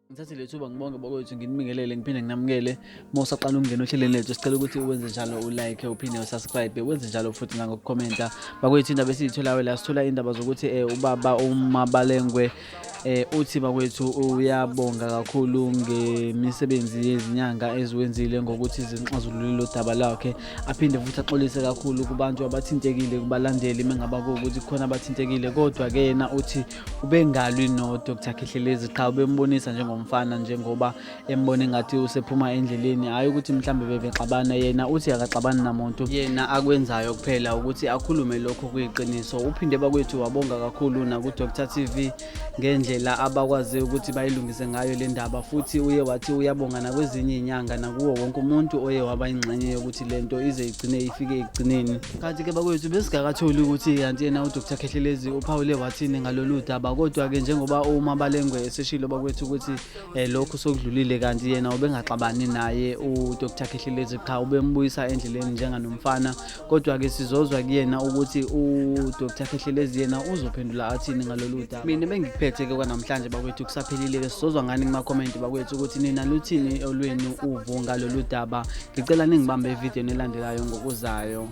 Ngithathe le thuba ngibonge bakwethu, nginibingelele, ngiphinde nginamukele. Uma usaqala ukungena ohlelweni lethu, sicela ukuthi wenze njalo ulike, uphinde usubscribe, wenze njalo futhi nangokukhomenta. Bakwethu, indaba esiyitholayo la, sithola indaba zokuthi ubaba uMabalengwe uthi bakwethu uyabonga kakhulu ngemisebenzi yezinyanga eziwenzile ngokuthi zinxazulule lo daba lakhe, aphinde futhi axolise kakhulu kubantu abathintekile, kubalandeli mengaba kuwukuthi kukhona abathintekile. Kodwa-ke yena uthi ubengalwi no-Dr Khehlelezi, qha ubembonisa njengomfana, njengoba embona engathi usephuma endleleni, hhayi ukuthi mhlambe bebexabana. Yena uthi akaxabani namuntu, yena akwenzayo kuphela ukuthi akhulume lokho kuyiqiniso. Uphinde bakwethu wabonga kakhulu naku-Dr TV ngendlela abakwazi ukuthi bayilungise ngayo le ndaba, futhi uye wathi uyabonga nakwezinye iy'nyanga nakuwo wonke umuntu oye waba ingxenye yokuthi le nto ize igcine ifike ekugcineni. Kanti-ke bakwethu, besingakatholi ukuthi kanti yena uDr Khehlelezi uphawule wathini ngalolu daba, kodwa-ke njengoba uMabalengwe eseshilo bakwethu ukuthi lokhu sokudlulile, kanti yena ubengaxabani naye uDr Khehlelezi, qha ubembuyisa endleleni njenganomfana. Kodwa-ke sizozwa kuyena ukuthi uDr Khehlelezi yena uzophendula athini ngalolu daba. Mina bengikuphethe-ke kwanamhlanje bakwethu, kusaphelile-ke. Sizozwa ngani kumakhomenti bakwethu ukuthi nina luthini olwenu uvo ngalolu daba. Ngicela ningibambe evidiyweni elandelayo ngokuzayo.